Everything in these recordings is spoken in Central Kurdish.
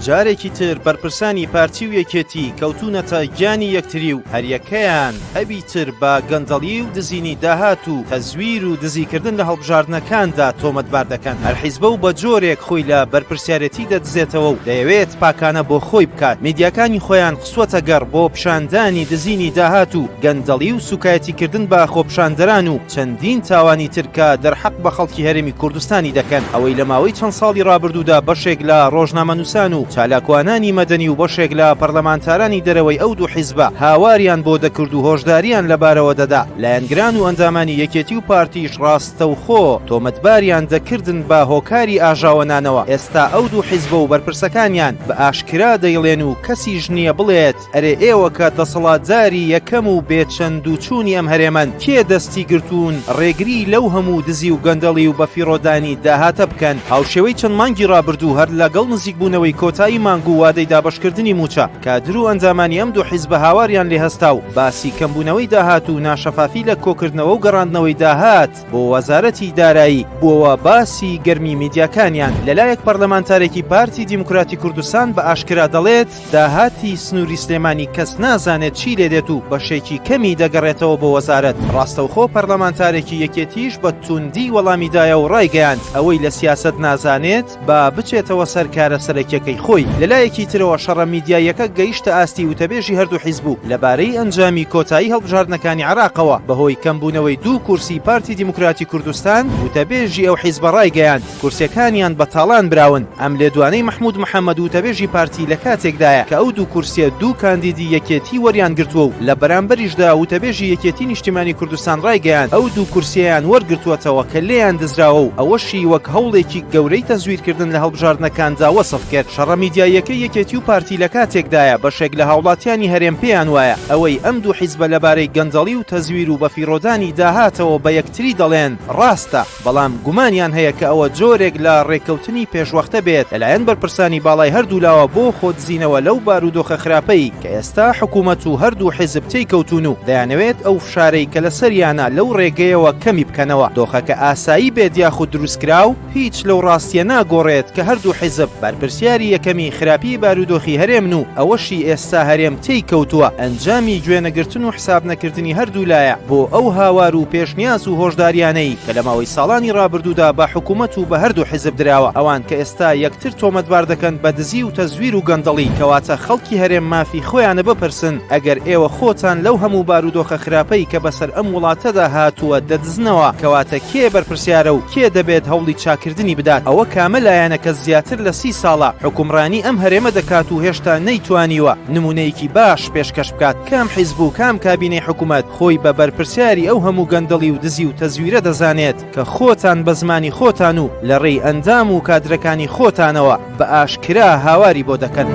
جارێکی تر بەرپرسانی پارتی و یەکێتی کەوتوونەتە گیانی یەکتری و هەریەکەیان ئەوی تر بە گەندەڵی و دزینی داهات و تەزویر و دزیکردن لە هەڵبژاردنەکاندا تۆمەتبار دەکەن. هەر حیزبە و بە جۆرێک خۆی لە بەرپرسیارێتی دەدزێتەوە و دەیەوێت پاکانە بۆ خۆی بکات. میدیاکانی خۆیان خستووەتە گەڕ بۆ پیشاندانی دزینی داهات و گەندەڵی و سوکایەتیکردن بە خۆپیشاندەران و چەندین تاوانی تر کە دەرحەق بە خەڵکی هەرێمی کوردستانی دەکەن. ئەوەی لە ماوەی چەند ساڵی ڕابردوودا بەشێک لە ڕۆژنامەنووسان و چالاکوانانی مەدەنی و بەشێک لە پەرلەمانتارانی دەرەوەی ئەو دوو حیزبە هاواریان بۆ دەکرد و هۆشداریان لەبارەوە دەدا، لایەنگران و ئەندامانی یەکێتی و پارتیش ڕاستەوخۆ تۆمەتباریان دەکردن بە هۆکاری ئاژاوەنانەوە، ئێستا ئەو دوو حیزبە و بەرپرسەکانیان بە ئاشکرا دەیڵێن و کەسیش نییە بڵێت ئەرێ ئێوە کە دەسەڵاتداری یەکەم و بێ چەند و چوونی ئەم هەرێمەن، کێ دەستی گرتوون ڕێگری لەو هەموو دزی و گەندەڵی و بەفیڕۆدانی داهاتە بکەن؟ هاوشێوەی چەند مانگی ڕابردوو هەر لەگەڵ نزیکبوونەوەی کۆتایی مانگ و وادەی دابەشکردنی مووچە، کادر و ئەندامانی ئەم دوو حیزبە هاواریان لێ هەستا و باسی کەمبوونەوەی داهات و ناشەفافی لە کۆکردنەوە و گەڕاندنەوەی داهات بۆ وەزارەتی دارایی بووەوە باسی گەرمی میدیاکانیان. لەلایەک پەرلەمانتارێکی پارتی دیموکراتی کوردستان بە ئاشکرا دەڵێت، داهاتی سنووری سلێمانی کەس نازانێت چی لێدێت و بەشێکی کەمی دەگەڕێتەوە بۆ وەزارەت، ڕاستەوخۆ پەرلەمانتارێکی یەکێتیش بە توندی وەڵامی دایە و ڕایگەیاند، ئەوەی لە سیاسەت نازانێت با بچێتەوە سەر کارە سەرەکیەکەی خۆی. لەلایەکی ترەوە شەڕە میدیاییەکە گەیشتە ئاستی وتەبێژی هەردوو حیزب و لەبارەی ئەنجامی کۆتایی هەڵبژاردنەکانی عێراقەوە بەهۆی کەمبوونەوەی دوو کورسی پارتی دیموکراتی کوردستان وتەبێژی ئەو حیزبە ڕایگەیاند، کورسیەکانیان بە تاڵان براون. ئەم لێدوانەی مەحمود محەمەد وتەبێژی پارتی لە کاتێکدایە کە ئەو دوو کورسیە دوو کاندیدی یەکێتی وەریان گرتووە و لە بەرامبەریشدا وتەبێژی یەکێتی نیشتیمانی کوردستان ڕایگەیاند ئەو دوو کورسیەیان وەرگرتووەتەوە کە لێیان دزراوە و ئەوەشی وەک هەوڵێکی گەورەی تەزویرکردن لە هەڵبژاردنەکاندا وەسف کرد. شەڕە میدیاییەکەی یەکێتی و پارتی لە کاتێکدایە بەشێک لە هاوڵاتیانی هەرێم پێیان وایە ئەوەی ئەم دوو حیزبە لەبارەی گەندەڵی و تەزویر و بەفیڕۆدانی داهاتەوە بە یەکتری دەڵێن ڕاستە، بەڵام گومانیان هەیە کە ئەوە جۆرێک لە ڕێککەوتنی پێشوەختە بێت لەلایەن بەرپرسانی باڵای هەردوولاوە بۆ خۆدزینەوە لەو بارودۆخە خراپەی کە ئێستا حکوومەت و هەردوو حیزب تێی کەوتوون و دەیانەوێت ئەو فشارەی کە لەسەریانە لەو ڕێگەیەوە کەمی بکەنەوە. دۆخەکە ئاسایی بێت یاخود دروستکراو، هیچ لەو ڕاستییە ناگۆڕێت کە هەردوو حیزب بەرپرسیاری یەکەمی خراپیی بارودۆخی هەرێمن و ئەوەشی ئێستا هەرێم تێی کەوتووە ئەنجامی گوێنەگرتن و حسابنەکردنی هەردوولایە بۆ ئەو هاوار و پێشنیاز و هۆشداریانەی کە لە ماوەی ساڵانی ڕابردوودا بە حکومەت و بە هەردوو حیزب دراوە ئەوان کە ئێستا یەکتر تۆمەتبار دەکەن بە دزی و تەزویر و گەندەڵی کەواتە خەڵکی هەرێم مافی خۆیانە بپرسن ئەگەر ئێوە خۆتان لەو هەموو بارودۆخە خراپەی کە بەسەر ئەم وڵاتەدا هاتووە دەدزنەوە کەواتە کێ بەرپرسیارە و کێ دەبێت هەوڵی چاکردنی بدات؟ ئەوە کامە لایەنە کە زیاتر لە سی ساڵە حوکمڕانی ئەم هەرێمە دەکات و هێشتا نەیتوانیوە نمونەیەکی باش پێشکەش بکات؟ کام حیزب و کام کابینەی حکومەت خۆی بە بەرپرسیاری ئەو هەموو گەندەڵی و دزی و تەزویرە دەزانێت کە خۆتان بە زمانی خۆتان و لە ڕێی ئەندام و کادرەکانی خۆتانەوە بە ئاشکرا هاواری بۆ دەکەن؟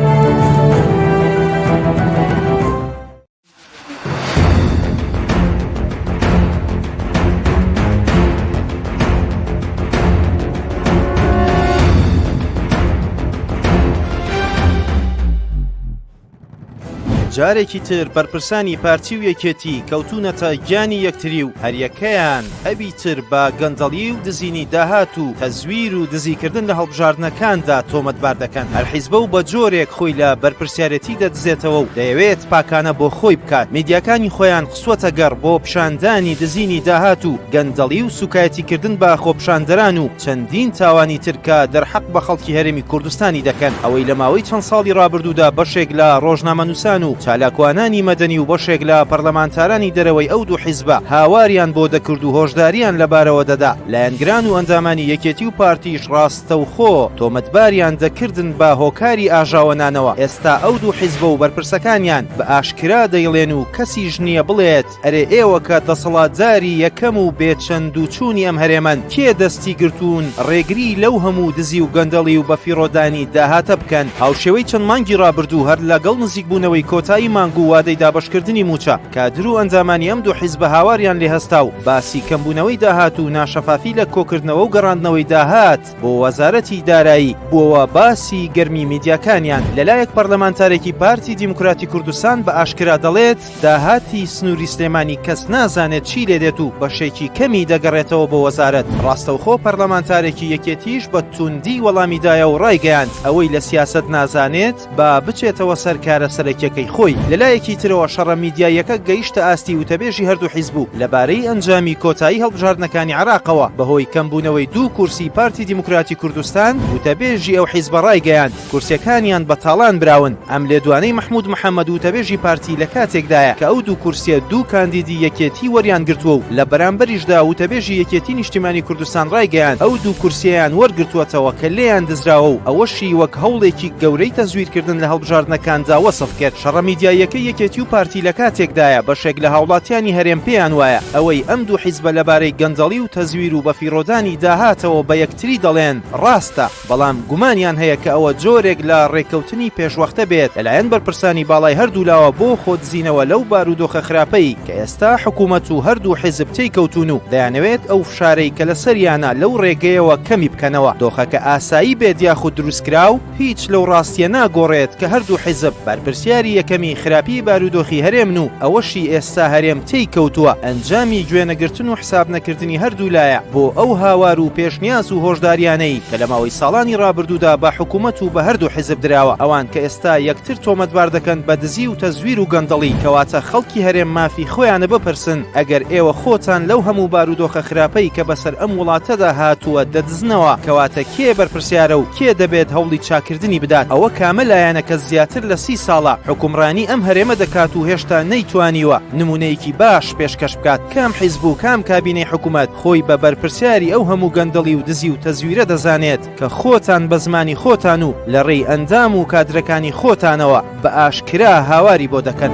جارێکی تر بەرپرسانی پارتی و یەکێتی کەوتوونەتە گیانی یەکتری و هەریەکەیان ئەوی تر بە گەندەڵی و دزینی داهات و تەزویر و دزیکردن لە هەڵبژاردنەکاندا تۆمەتبار دەکەن. هەر حیزبە و بە جۆرێک خۆی لە بەرپرسیارێتی دەدزێتەوە و دەیەوێت پاکانە بۆ خۆی بکات. میدیاکانی خۆیان خستووەتە گەڕ بۆ پیشاندانی دزینی داهات و گەندەڵی و سوکایەتیکردن بە خۆپیشاندەران و چەندین تاوانی تر کە دەرحەق بە خەڵکی هەرێمی کوردستانی دەکەن. ئەوەی لە ماوەی چەند ساڵی ڕابردوودا بەشێک لە ڕۆژنامەنووسان و چالاکوانانی مەدەنی و بەشێک لە پەرلەمانتارانی دەرەوەی ئەو دوو حیزبە هاواریان بۆ دەکرد و هۆشداریان لەبارەوە دەدا، لایەنگران و ئەندامانی یەکێتی و پارتیش ڕاستەوخۆ تۆمەتباریان دەکردن بە هۆکاری ئاژاوەنانەوە، ئێستا ئەو دوو حیزبە و بەرپرسەکانیان بە ئاشکرا دەیڵێن و کەسیش نییە بڵێت ئەرێ ئێوە کە دەسەڵاتداری یەکەم و بێ چەند و چوونی ئەم هەرێمەن کێ دەستی گرتوون ڕێگری لەو هەموو دزی و گەندەڵی و بەفیڕۆدانی داهاتە بکەن؟ هاوشێوەی چەند مانگی ڕابردوو هەر لەگەڵ نزیکبوونەوەی کۆتایی. کۆتایی مانگ و وادەی دابەشکردنی مووچە، کادر و ئەندامانی ئەم دوو حیزبە هاواریان لێ هەستا و باسی کەمبوونەوەی داهات و ناشەفافی لە کۆکردنەوە و گەڕاندنەوەی داهات بۆ وەزارەتی دارایی بووەوە باسی گەرمی میدیاکانیان. لەلایەک پەرلەمانتارێکی پارتی دیموکراتی کوردستان بە ئاشکرا دەڵێت، داهاتی سنووری سلێمانی کەس نازانێت چی لێدێت و بەشێکی کەمی دەگەڕێتەوە بۆ وەزارەت، ڕاستەوخۆ پەرلەمانتارێکی یەکێتیش بە توندی وەڵامی دایە و ڕایگەیاند، ئەوەی لە سیاسەت نازانێت با بچێتەوە سەر کارە سەرەکیەکەی خۆی. لەلایەکی ترەوە شەڕە میدیاییەکە گەیشتە ئاستی وتەبێژی هەردوو حیزب و لەبارەی ئەنجامی کۆتایی هەڵبژاردنەکانی عێراقەوە بەهۆی کەمبوونەوەی دوو کورسی پارتی دیموکراتی کوردستان وتەبێژی ئەو حیزبە ڕایگەیاند، کورسیەکانیان بە تاڵان براون. ئەم لێدوانەی مەحمود محەمەد وتەبێژی پارتی لە کاتێکدایە کە ئەو دوو کورسیە دوو کاندیدی یەکێتی وەریان گرتووە و لە بەرامبەریشدا وتەبێژی یەکێتی نیشتیمانی کوردستان ڕایگەیاند ئەو دوو کورسیەیان وەرگرتووەتەوە کە لێیان دزراوە و ئەوەشی وەک هەوڵێکی گەورەی تەزویرکردن لە هەڵبژاردنەکاندا وەسف کرد. شەڕە میدیاییەکەی یەکێتی و پارتی لە کاتێکدایە بەشێک لە هاوڵاتیانی هەرێم پێیان وایە ئەوەی ئەم دوو حیزبە لەبارەی گەندەڵی و تەزویر و بەفیڕۆدانی داهاتەوە بە یەکتری دەڵێن ڕاستە، بەڵام گومانیان هەیە کە ئەوە جۆرێک لە ڕێککەوتنی پێشوەختە بێت لەلایەن بەرپرسانی باڵای هەردوولاوە بۆ خۆدزینەوە لەو بارودۆخە خراپەی کە ئێستا حکوومەت و هەردوو حیزب تێی کەوتوون و دەیانەوێت ئەو فشارەی کە لەسەریانە لەو ڕێگەیەوە کەمی بکەنەوە. دۆخەکە ئاسایی بێت یاخود دروستکراو، هیچ لەو ڕاستییە ناگۆڕێت کە هەردوو حیزب بەرپرسیاری یەکەمی خراپیی بارودۆخی هەرێمن و ئەوەشی ئێستا هەرێم تێی کەوتووە ئەنجامی گوێنەگرتن و حساب نەکردنی هەردوولایە بۆ ئەو هاوار و پێشنیاز و هۆشداریانەی کە لە ماوەی ساڵانی ڕابردوودا بە حکومەت و بە هەردوو حیزب دراوە ئەوان کە ئێستا یەکتر تۆمەتبار دەکەن بە دزی و تەزویر و گەندەڵی کەواتە خەڵکی هەرێم مافی خۆیانە بپرسن ئەگەر ئێوە خۆتان لەو هەموو بارودۆخە خراپەی کە بەسەر ئەم وڵاتەدا هاتووە دەدزنەوە کەواتە کێ بەرپرسیارە و کێ دەبێت هەوڵی چاکردنی بدات؟ ئەوە کامە لایەنە کە زیاتر لە سی ساڵە حوکمڕانی ئەم هەرێمە دەکات و هێشتا نەیتوانیوە نمونەیەکی باش پێشکەش بکات؟ کام حیزب و کام کابینەی حکومەت خۆی بە بەرپرسیاری ئەو هەموو گەندەڵی و دزی و تەزویرە دەزانێت کە خۆتان بە زمانی خۆتان و لە ڕێی ئەندام و کادرەکانی خۆتانەوە بە ئاشکرا هاواری بۆ دەکەن؟